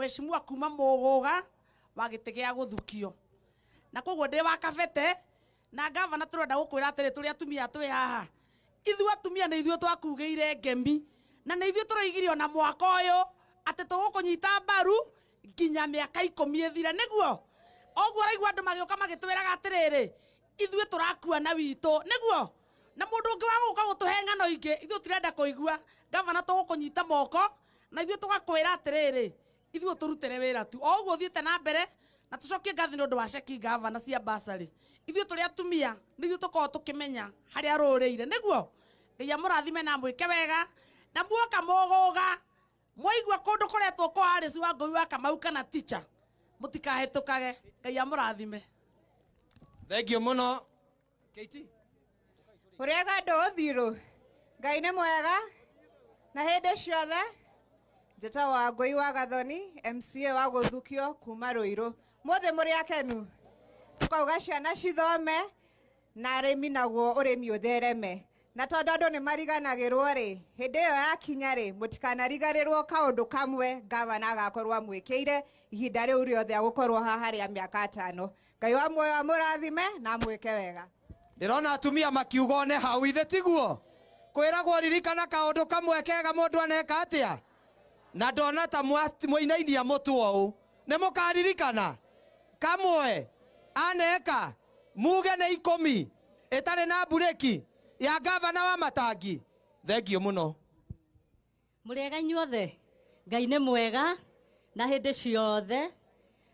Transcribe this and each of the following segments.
Mheshimiwa kuma Mũgũga wa gĩtĩ gĩa gũthukio. Na koguo ndĩ wa Kabete na gavana, tũrenda gũkwĩra atĩrĩ, tũrĩ atumia twĩ haha, ithuĩ atumia nĩ ithuĩ twakugĩire ngemi na nĩ ithuĩ tũroigire ona mwaka ũyũ atĩ tũgũkũnyita mbaru nginya mĩaka 10 ĩthire. Nĩguo oguo ũraigua andũ magĩũka magĩtwĩraga atĩrĩrĩ, ithuĩ tũrakua na witũ, nĩguo na mũndũ ũngĩ wa gũka gũtũhe ng'ano ingĩ ithuĩ tũtirenda kũigua. Gavana, tũgũkũnyita moko na ithuĩ tũgakwĩra atĩrĩrĩ, ithuĩ tũrutĩre wĩra tu o ũguo ũthiĩte na mbere, na tũcokie ngathi nĩ ũndũ wa ceki gavana cia basarĩ. Ithuĩ tũrĩ atumia nĩ ithuĩ tũkoragwo tũkĩmenya harĩa rũrĩire. Nĩguo Ngai amũrathime na amwĩke wega, na muoka mũgũga mwaigua kũndũ kũretwo kwa Alice wa Ngũi wa Kamau kana teacher, mũtikahĩtũkage. Ngai amũrathime. Thank you mũno, KT. Ũrĩega andũ ũthirũ, Ngai nĩ mwega na hĩndĩ ciothe. Njĩtagwo Wangũi wa Gathoni, MCA wa gũthukio kuma Rũirũ. Mũthĩ mũrĩ akenu, tũkauga ciana cithome na arĩmi naguo ũrĩmi ũthereme, na tondũ andũ nĩ mariganagĩrwo rĩ, hĩndĩ ĩyo yakinya rĩ, mũtikanariganĩrwo kaũndũ kamwe gavana agakorwo amwĩkĩire ihinda rĩu rĩothe agũkorwo haha rĩa mĩaka 5. Ngai wa muoyo amũrathime na amwĩke wega. Ndĩrona atumia makiuga one hau, ithe tiguo kwĩragwo ririkana kaũndũ kamwe kega mũndũ aneka atĩa, na ndona ta mũinainia mũtwe ũũ nĩ mũkaririkana kamwe aneka, muge nĩ 10 ĩtarĩ na mburĩki ya gavana wa matangi. Thank you mũno. Mũrĩega inyuothe, Ngai nĩ mwega na hĩndĩ ciothe.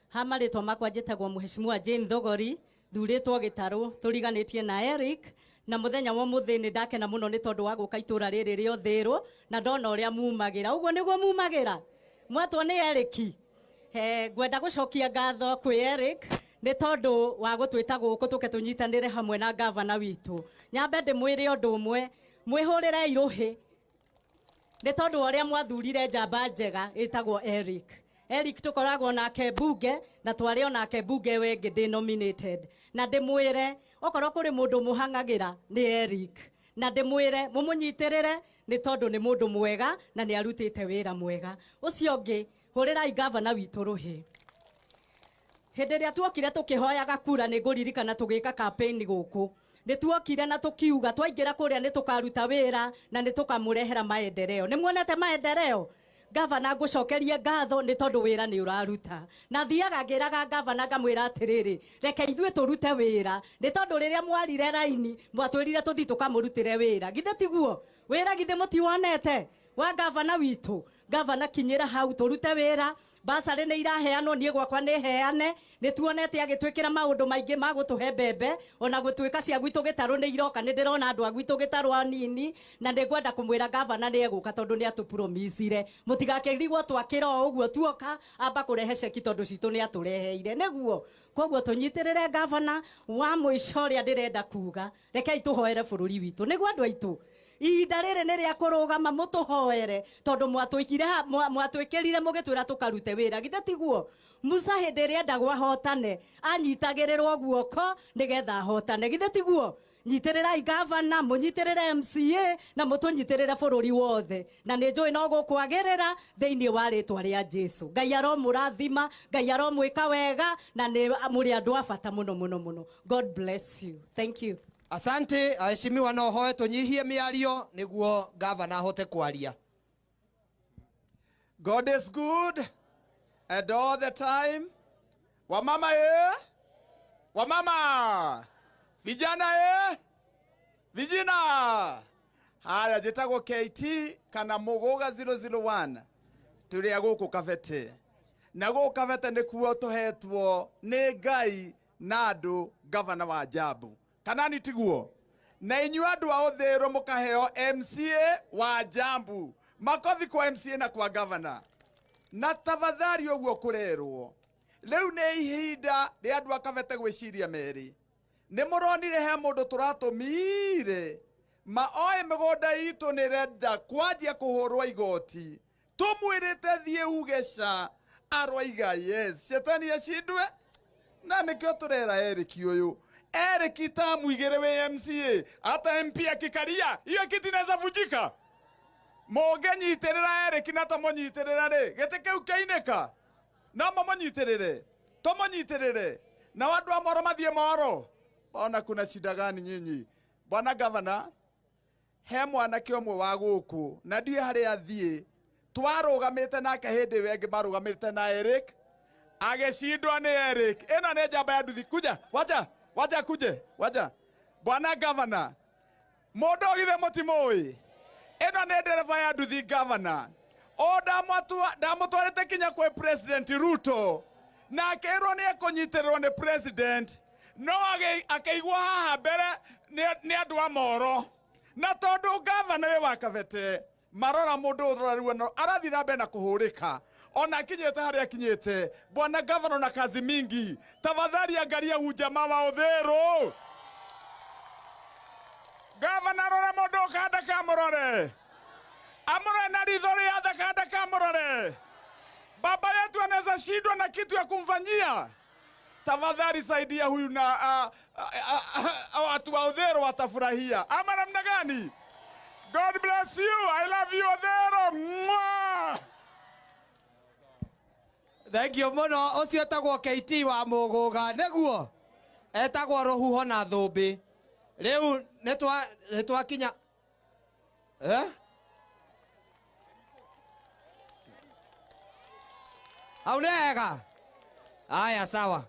Ha marĩtwa makwa njĩtagwo Mheshimiwa Jane Thogori, thurĩtwo gĩtarũ tũriganĩtie na Eric, na mũthenya wa ũmũthĩ nĩ ndakena mũno nĩ tondũ wa gũka itũra rĩrĩ rĩa Ũthĩrũ na ndona ũrĩa mumagĩra. Ũguo nĩguo mumagĩra mwatwo nĩ Eric. He, ngwenda gũcokia ngatho kwĩ Eric nĩ tondũ wa gũtwĩta gũkũ tũke tũnyitanĩre hamwe na gavana witũ. Nyambe ndĩmwĩre ũndũ ũmwe, mwĩhũrĩrei rũhĩ nĩ tondũ wa ũrĩa mwathurire njamba njega ĩtagwo Eric. Eric tũkoragwo nake mbunge na twarĩ o nake mbunge ĩyo ĩngĩ ndĩ nominated, na ndĩmwĩre okorwo kũrĩ mũndũ mũhang'agĩra nĩ Eric, na ndĩmwĩre mũmũnyitĩrĩre nĩ tondũ nĩ mũndũ mwega na nĩ arutĩte wĩra mwega. Ũcio ũngĩ, hũrĩrai gavana witũ rũhĩ. Hĩndĩ ĩrĩa tuokire tũkĩhoyaga kura, nĩ ngũririkana tũgĩka campaign gũkũ, nĩ tuokire na tũkiuga twaingĩra kũrĩa nĩ tũkaruta wĩra na nĩ tũkamũrehera maendeleo. Nĩ muonete maendeleo. Gavana, ngũcokerie ngatho nĩ tondũ wĩra nĩ ũraruta, na thiaga ngĩraga gavana ngamwĩra atĩrĩrĩ, reke ithuĩ tũrute wĩra, nĩ tondũ rĩrĩa mwarire raini mwatwĩrire tũthiĩ tũkamũrutĩre wĩra. Githĩ tiguo wĩra? Githĩ mũtiwonete wa gavana witũ? Gavana, kinyĩra hau tũrute wĩra. Basarĩ nĩ iraheanwo, niĩ gwakwa nĩ heane. Nĩ tuonete agĩtwĩkĩra maũndũ maingĩ ma gũtũhe mbembe, ona gũtuĩka cia gwitũ gĩtarũ nĩ iroka. Nĩ ndĩrona andũ a gwitũ gĩtarũ anini, na nĩ ngwenda kũmwĩra gavana nĩ egũka tondũ nĩ atũpromisire. Mũtigakĩrigwo twakĩra o ũguo tuoka amba kũrehe ceki, tondũ citũ nĩ atũreheire. Nĩguo koguo tũnyitĩrĩre gavana. Wa mũico ũrĩa ndĩrenda kuga, rekei tũhoere bũrũri witũ. Nĩguo andũ aitũ, ihinda rĩrĩ nĩ rĩa kũrũgama mũtũhoere, tondũ mwatwĩkĩrire mũgĩtwĩra tũkarute wĩra. Githĩ tiguo? Musa hĩndĩ ĩrĩa endagwo ahotane anyitagĩrĩrwo guoko nĩgetha ahotane. Githĩ tiguo? Nyitĩrĩrai gavana, mũnyitĩrĩre MCA na mũtũnyitĩrĩre bũrũri wothe, na nĩ njũĩ no gũkwagĩrĩra thĩinĩ wa rĩtwa rĩa Jesu. Ngai aromũrathima, Ngai aromwĩka wega, na nĩ mũrĩ andũ a bata mũno mũno mũno. God bless you. Thank you. Asante aheshimiwa, no hoe tũnyihie mĩario nĩguo gavana ahote kwaria. God is good and all the time. Wamama eh? Wamama! Vijana eh? Vijana! Haya, njĩtagwo KT kana Mũgũga 001, tũrĩ a gũkũ Kabete, na gũkũ Kabete nĩkuo tũhetwo nĩ Ngai na andũ gavana wa Njambu, kana ni tiguo? Na inyuĩ andũ a Ũthĩrũ mũkaheo MCA wa Njambu. Makobi kwa MCA na kwa gavana. Na tafadhali, ũguo kũrerwo rĩu nĩ ihinda rĩa andũ a Kabete gwĩciria merĩ. Nĩ mũronire he mũndũ tũratũmire ma oĩ mĩgũnda itũ nĩ renda kwanjia kũhũrwo igoti, tũmwĩrĩte thiĩ uge ca, aroiga yes, shetani acindwe. Na nĩkĩo tũrera Eric ũyũ, Eric tamu 2 wĩ MCA, hata MP akikaria hiyo kiti inaweza vunjika. Mũngĩnyitĩrĩra Eric na tũmũnyitĩrĩra rĩ, gĩtĩ kĩu kĩinĩka. No mumunyitĩrĩre, tumunyitĩrĩre na wandu a Moro mathiĩ Moro. Ona kuna shida gani nyinyi? Bwana Gavana, he mwanake ũmwe wa gũkũ na ndiũĩ harĩa athiĩ, twarũgamĩte nake hĩndĩ ĩyo ĩngĩ marũgamĩte na Eric, agĩcindwa nĩ Eric. Ĩno nĩ njamba ya nduthi. Kuja, wacha, wacha kuje, wacha. Bwana Gavana, mũndũ githĩ mũtimũĩ? Ĩno nĩ ndereba ya nduthi Gavana. O ndamũtwarĩte kinya kwĩ President Ruto, na akĩrwo nĩ ekũnyitĩrĩrwo nĩ President, no akĩigwo haha mbere nĩ andũ a Moro. Na tondũ gavana wĩ wa Kabete, marora mũndũ ũrarua no arathiĩ na mbere na kũhũrĩka, ona akinyĩte harĩa akinyĩte. Bwana Gavana, na kazi mingi, tafadhali angalia ujamaa wa Uthiru. Gavana, rora mũndũ ũkanda kamũrore, amũrore na ritho rĩa thakanda kamũrore. Baba yetu anaweza shindwa na kitu ya kumfanyia. Tafadhali saidia huyu na watu wa Uthiru watafurahia. Ama namna gani? God bless you. I love you, Uthiru. Mwah! Thank you muno. Ucio etagwo KT wa Muguga niguo etagwo ruhuho na thumbi. Riu nitwakinya eh? Hau nĩ hega. Aya, sawa.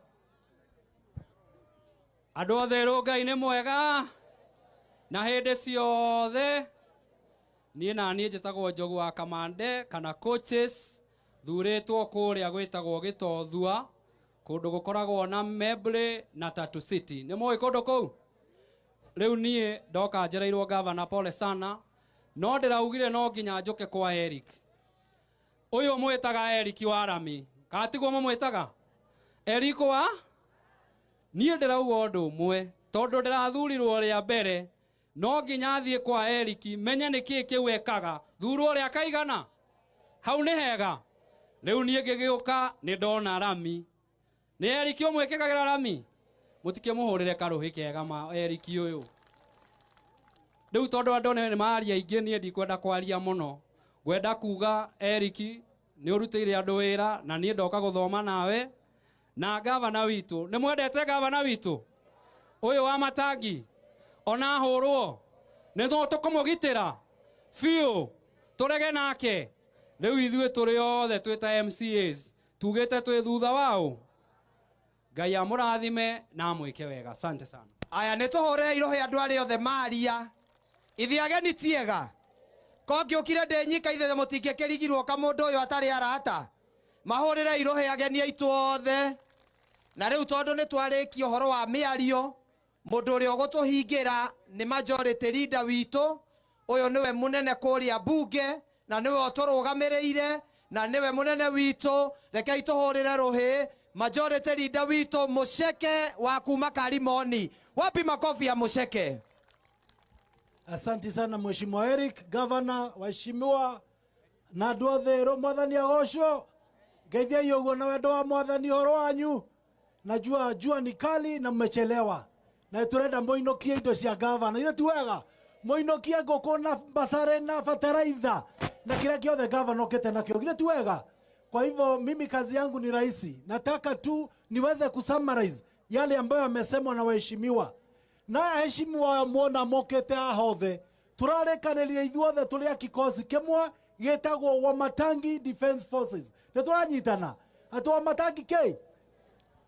Andũ othe rũ Ngai nĩ mwega na hĩndĩ ciothe. Niĩ na niĩ njĩtagwo Njogu wa Kamande kana coaches, thurĩtwo kũrĩa gwĩtagwo Gĩtothua, kũndũ gũkoragwo na Membley na Tatu City. Nĩ mũĩ kũndũ kũu? Rĩu niĩ ndoka njereirwo gavana, pole sana, no ndĩraugire no nginya njũke kwa Eric. Ũyũ mwĩtaga Eric wa Rami, kana tiguo mũmwĩtaga? Eric wa? Niĩ ndĩrauga ũndũ ũmwe, tondũ ndĩrathurirwo rĩa mbere, no nginya thiĩ kwa Eric menye nĩ kĩĩ kĩu ekaga, thurwo rĩa kaigana. Hau nĩ hega. Rĩu niĩ ngĩgĩũka nĩ ndona Rami. Nĩ Eric ũmwĩkĩkagĩra Rami? Mũtikĩmũhũrĩre karũhĩ kega ma Eric ũyũ. Rĩu tondũ andũ nĩ maria aingĩ, niĩ ndikwenda kwaria mũno. Ngwenda kuga Eric nĩ ũrutĩire andũ wĩra na niĩ ndoka gũthoma nawe na gavana witũ. Nĩ mwendete gavana witũ ũyũ wa Matangi? Ona ahũrwo nĩ tũkũmũgitĩra biũ, tũrege nake. Rĩu ithuĩ tũrĩ othe twĩ ta MCAs tugĩte twĩ thutha wao. Ngai amũrathime na amwĩke wega. Asante sana. Aya, nĩ tũhũre irohe andũ arĩa othe maria. Ithuĩ ageni tiega. Ko ngĩũkire ndĩ nyika ithuĩ mũtingĩkĩrigirwo ka mũndũ ũyũ atarĩ arata. Mahũrĩre irohe ageni aitũ othe. Na rĩu tondũ nĩ twarĩkia ũhoro wa mĩario, mũndũ ũrĩa ũgũtũhingĩra nĩ majority leader witũ. Ũyũ nĩwe mũnene kũrĩa mbunge na nĩwe ũtũrũgamĩrĩire na nĩwe mũnene witũ. Rekei tũhũrĩre rũhĩ majority leader witũ Mũceke wa kuma Karimoni. Wapi makofi ya Mũceke? Asante sana Mheshimiwa Eric, Governor, waheshimiwa na andũ othe ro mwathani agocwo. Ngeithiai ũguo na wendo wa mwathani ũhoro wanyu. Najua jua ni kali na mmechelewa, na turenda mũinũkie indo cia gavana. Ithe ti wega mũinũkie ngũkũ na basare na bataraitha na kĩrĩa kĩothe gavana okĩte nakĩo. Ithe ti wega? Kwa hivyo mimi kazi yangu ni rahisi, nataka tu niweze kusummarize yale ambayo yamesemwa na waheshimiwa. Na aheshimiwa muona mokete ahothe, turarĩkanĩria ithuothe tũrĩ a kikosi kĩmwe gĩtagwo Wamatangi Defence Forces. Nĩ tũranyitana atĩ Wamatangi kĩ?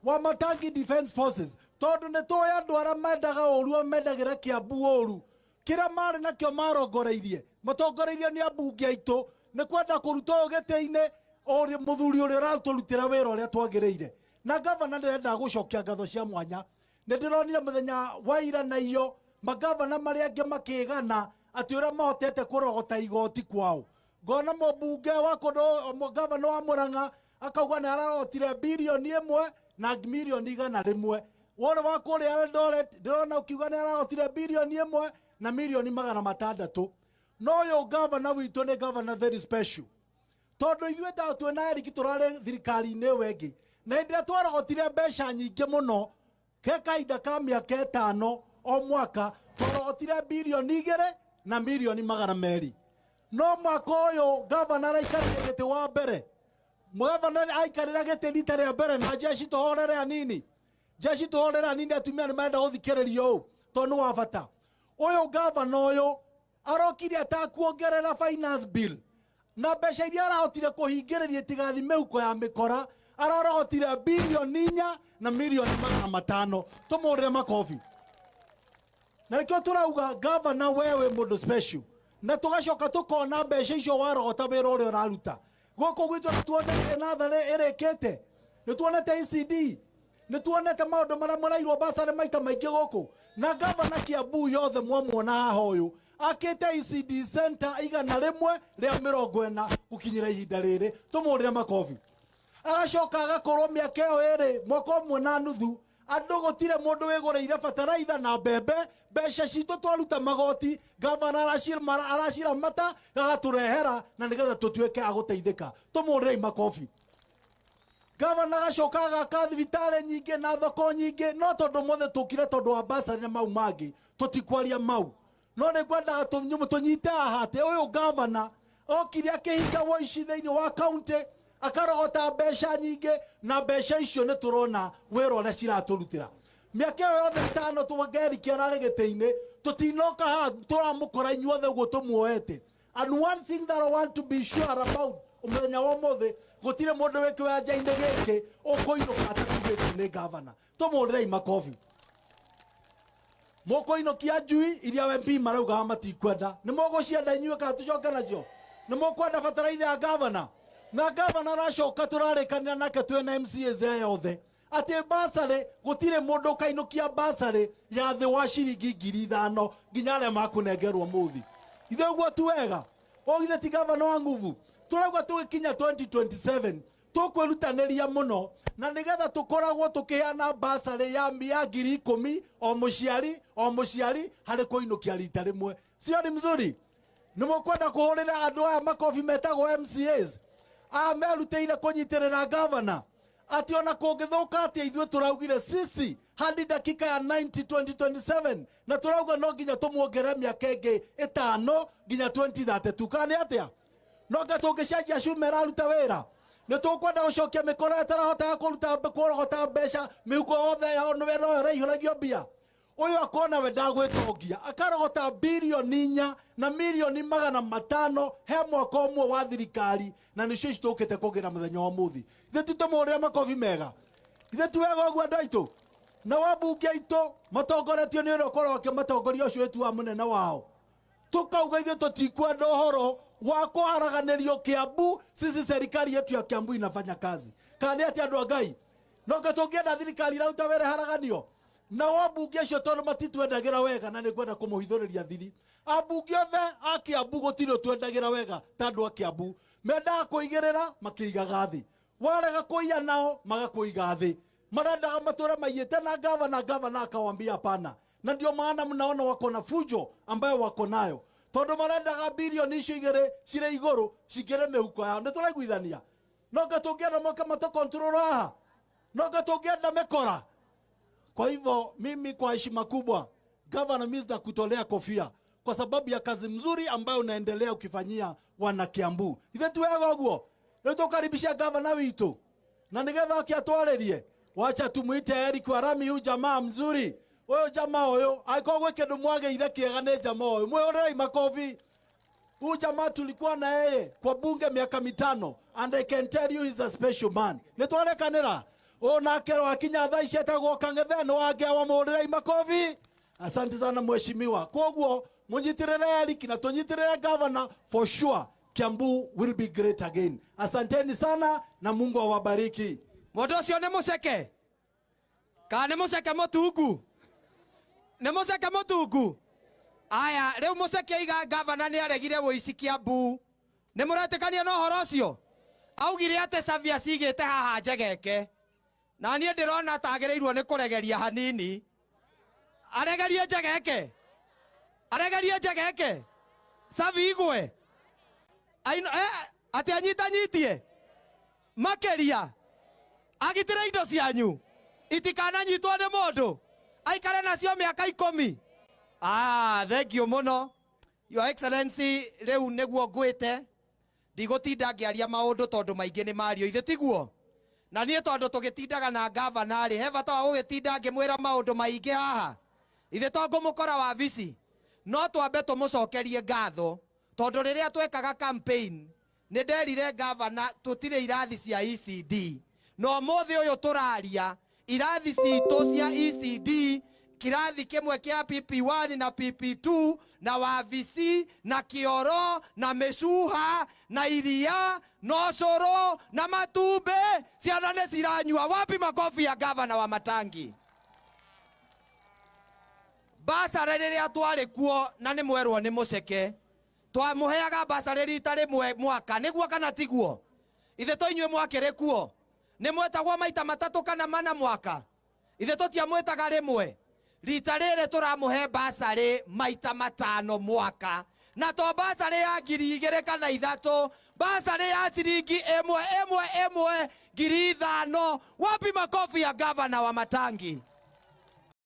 Wamatangi Defence Forces, tondũ nĩ tũĩ andũ arĩa mendaga ũru o mendagĩra Kiambu ũru, kĩrĩa marĩ nakĩo marongoreirie, matongoreirio nĩ ambunge aitũ, nĩ kwenda kũruta ũyũ gĩtĩ-inĩ ũrĩa mũthuri ũrĩa ũratũrutĩra wĩra ũrĩa twagĩrĩire. Na gavana ndĩrenda gũcokia ngatho cia mwanya. Nĩ ndĩronire mũthenya wa ira na iyo magavana marĩa angĩ makĩgana atĩ ũrĩa mahotete kũrogota igoti kwao. Ngona mũmbunge wa kũndũ, gavana wa Murang'a akauga nĩ ararogotire bilioni ĩmwe na milioni igana rĩmwe. Wore wa kũrĩa Eldoret ndĩrona ũkiuga nĩ ararogotire bilioni ĩmwe na milioni magana matandatũ. No ũyũ gavana witũ nĩ gavana very special, tondũ ithuĩ ta twĩ na Eric tũrarĩ thirikari-inĩ ĩyo ĩngĩ, na hĩndĩ ĩrĩa twarogotire mbeca nyingĩ mũno ke kahinda ka mĩaka ĩtano o mwaka, twarogotire bilioni igĩrĩ na milioni magana merĩ. No mwaka ũyũ gavana araikarire gĩtĩ wa mbere, Mugavana aikarĩra gĩtĩ rita rĩa mbere na jeshi tũhorere anini. Jeshi tũhorere anini atumia nĩ marenda gũthikĩrĩrio ũũ tondũ nĩ wa bata. Ũyũ gavana ũyũ arokire atakuongerera finance bill na mbeca iria arahotire kũhingĩrĩria itigathi mĩhuko ya mĩkora ararogotire bilioni 4 na milioni 500. Tũmũrĩre makobi. Na nĩkĩo tũrauga gavana wewe mũndũ special, na tũgacoka tũkona mbeca icio warogota wĩra ũrĩa ũraruta gũkũ gwitũ. Nĩ tuonete natharĩ ĩrĩkĩte, nĩ tuonete ECD, nĩ tuonete maũndũ marĩa mũrairwo basarĩ maita maingĩ gũkũ. Na gavana Kiambu yothe mwamuona haha ũyũ akĩte ECD center 140 gũkinyĩra ihinda rĩrĩ. Tũmũrĩre makobi. Agacoka agakorwo mĩaka ĩyo ĩrĩ mwaka ũmwe na nuthu andũ gũtirĩ mũndũ wĩgũrĩire bataraitha na mbembe. Mbeca citũ twaruta magoti, gavana araciramata agatũrehera na nĩgetha tũtuĩke a gũteithĩka. Tũmũrĩrei makobi. Gavana agacoka agaka thibitarĩ nyingĩ na thoko nyingĩ, no tondũ mothe tũkire tondũ wa basarĩ na mau mangĩ tũtikwaria mau, no nĩ ngwendaga tũnyite haha atĩ ũyũ gavana okire akĩhinga woici thĩinĩ wa kaunti, akarogota mbeca nyingĩ, na mbeca icio nĩ tũrona wĩra ũrĩa ciratũrutĩra. Mĩaka ĩyo yothe 5 tũngerikia ararĩ gĩtĩ-inĩ, tũtinoka haha tũramũkora inyuothe ũguo tũmuoete. And one thing that I want to be sure about mũthenya wa ũmũthĩ, gũtirĩ mũndũ wĩ kĩwanja-inĩ gĩkĩ ũkũinũka atatugĩtio nĩ gavana. Tũmũrĩrei makobi. Mũkũinũkia njui iria MP maraugaga matikwenda, nĩ mũgũcienda inyuĩ kana tũcoke nacio? Nĩ mũkwenda bataraitha ya gavana? Na gavana aracoka tũrarĩkanĩra nake twĩna MCAs aya othe atĩ basarĩ gũtirĩ mũndũ ũkainũkia basarĩ ya thĩ wa ciringi 5,000 nginya arĩa makũnengerwo mũthi. Ithe ũguo tu wega ũgithe ti gavana wa nguvu. Tũrauga tũgĩkinya 2027 tũkwĩrutanĩria mũno na nĩgetha tũkoragwo tũkĩheana basarĩ ya 10,000 o mũciari o mũciari harĩ kũinũkia rita rĩmwe. Sio ni mzuri? Nĩ mũkwenda kũhũrĩra andũ aya makobi metagwo MCAs aya merutĩire kũnyitĩrĩra gavana atĩ ona kũngĩthũka atĩa ithuĩ tũraugire sisi hadi dakika ya 90 2027, na tũrauga no nginya tũmuongerere mĩaka ĩngĩ 5 nginya 2032. Kana nĩ atĩa? No nga tũngĩcenjia cuma ĩraruta wĩra, nĩ tũkwenda gũcokia mĩkora ĩtarahotaga kũruta kũrogota mbeca mĩhuko yothe yao nĩ wĩra ũyũ ĩraihũragio mbia. Ũyũ akona we ndagwĩtongia, akarogota bilioni 4 na milioni 500 he mwaka ũmwe wa thirikari, na nĩcio ici tũkĩte kũgĩra mũthenya wa ũmũthĩ. Ithuĩ ti tũmũrĩre makobi mega? Ithuĩ ti wega ũguo andũ aitũ? Na wambunge aitũ matongoretio nĩ ũrĩa ũkoragwo akĩmatongoria ũcio wĩtu wa mũnene wao, tukauga ithuĩ tũtikwenda ũhoro wa kũharaganĩrio Kiambu. Sisi serikali yetu ya Kiambu inafanya kazi. Kana nĩ atĩ andũ a Ngai? No nga tũngĩenda thirikari iraruta wĩra haraganio na wambunge acio tondũ matitwendagĩra wega, na nĩ ngwenda kũmũhithũrĩria thiri. Ambunge othe a Kiambu gũtirĩ ũtwendagĩra wega ta andũ a Kiambu. Mendaga kũigĩrĩra makĩigaga thĩ, warega kũiya nao magakũiga thĩ. Marendaga matũre maiyĩte na gavana, gavana akawambia hapana, na ndio maana mnaona wako na fujo ambayo wako nayo, tondũ marendaga bilioni icio 2 cirĩ igũrũ cingĩre mĩhuko yao. Nĩ tũraiguithania? No nga tũngĩenda moke matũ haha? No nga tũngĩenda mĩkora? Kwa hivyo mimi kwa heshima kubwa, gavana, mimi nakutolea kofia kwa sababu ya kazi mzuri ambayo unaendelea ukifanyia wana Kiambu. Ithe tu wega ũguo? Rĩu tũkaribisha gavana witũ na nĩgetha akĩatwarĩrie. Wacha tumuite Eric Warami, huyu jamaa mzuri. Huyu jamaa huyu angĩkorwo gwĩ kĩndũ mwagĩire kĩega nĩ jamaa ũyũ. Mwĩhũrĩrei makobi. Huyu jamaa tulikuwa na yeye kwa bunge miaka 5 and I can tell you he's a special man. Nĩ twarekanĩra ũyũ nake wakinya thaa ici etagwo Kang'ethe nĩ wangewa. Mũhũrĩrei makobi. Asante sana mheshimiwa. Koguo mũnyitĩrĩre Eric na tũnyitĩrĩre governor, for sure Kiambu will be great again. Asanteni sana na Mungu awabariki. Mũndũ ũcio nĩ mũceke kana nĩ mũceke mũtungu? Nĩ mũceke mũtungu. Aya rĩu mũceke aiga gavana nĩ aregire wũici Kiambu. Nĩ mũretĩkania na ũhoro ũcio? Augire atĩ Xavier cigĩte haha njegeke, na niĩ ndĩrona tagĩrĩirwo nĩ kũregeria hanini. Aregerie njegeke, aregerie njegeke, Xavier igwe. Aino, atĩ anyitanyitie makĩria, agitĩre indo cianyu itikananyitwo nĩ mũndũ, aikare nacio mĩaka 10. Thank you mũno, Your Excellency. Rĩu nĩguo ngwĩte. Ndigũtinda ngĩaria maũndũ tondũ maingĩ nĩ mario, ithe tiguo? Na niĩ tondũ tũgĩtindaga na gavana rĩ, he bata wa gũgĩtinda ngĩmwĩra maũndũ maingĩ haha? Ithe to ngũmũkora wabici? No twambe tũmũcokerie ngatho tondũ rĩrĩa twekaga campaign nĩ nderire gavana tũtirĩ irathi cia ECD, na ũmũthĩ ũyũ tũraria irathi citũ cia ECD, kirathi kĩmwe kĩa PP1 na PP2 na wabici na kĩoro na mĩcuha na iria na ũcũrũ na matumbĩ, ciana nĩ ciranyua. Wapi makofi ya gavana wa Matangi? Basarĩ rĩrĩa twarĩ kuo na nĩ mwerwo nĩ mũceke, twamũheaga basarĩ rita rĩmwe mwaka, nĩguo kana tiguo? Ithe to inyuĩ mwakĩrĩ kuo nĩ mwetagwo maita matatũ kana mana mwaka? Ithe tũtiamwĩtaga rĩmwe? Rita rĩrĩ tũramũhe basarĩ maita matano mwaka, na to basarĩ ya 2,000 kana 3, basarĩ ya ciringi ĩmwe ĩmwe ĩmwe 5,000. Wapi makofi ya gavana wa Matangi?